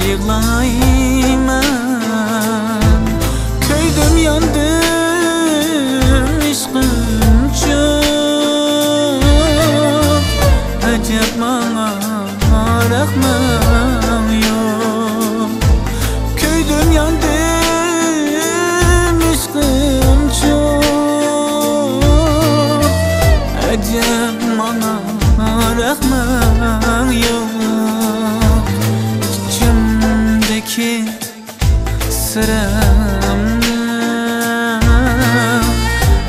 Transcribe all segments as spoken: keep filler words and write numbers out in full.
يىغلايمەن. كۆيدۈم، ياندىم، ئىشقىمچۇ، ئەجەب ماڭا رەھمىڭ يوق. كۆيدۈم، ياندىم، ئىشقىمچۇ، ئەجەب ماڭا رەھمىڭ يوق. ئىچىمدىكى سىرىمنى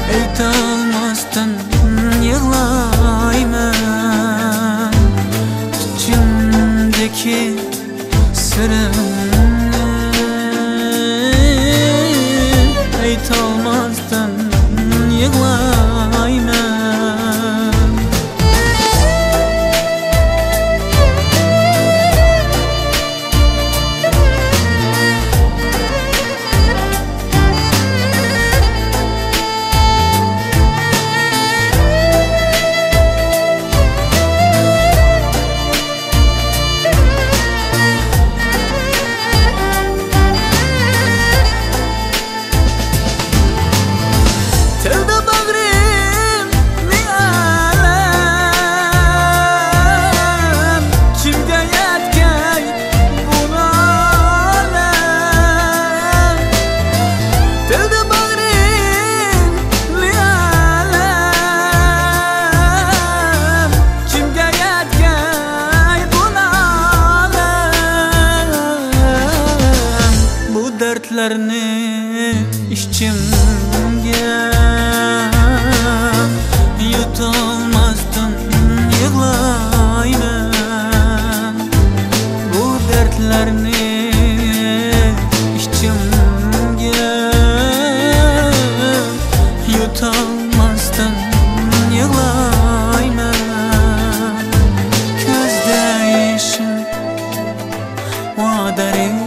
ئېيتالماستىن يىغلايمەن. ئىچىمدىكى سىرىمنى ئېيتالماستىن يىغلايمەن. تىلدا باغرىمنى ئالەم، كىمگە يەتكەي بۇ نالەم؟ تىلدا باغرىمنى ئالەم، كىمگە يەتكەي بۇ نالەم؟ بۇ دەرتلەرنى ئىچىمگە يۇتالماستىن يىغلايمەن. بۇ دەرتلەرنى ئىچىمگە يۇتالماستىن يىغلايمەن. كۆزدە يېشىم، ۋادەرىم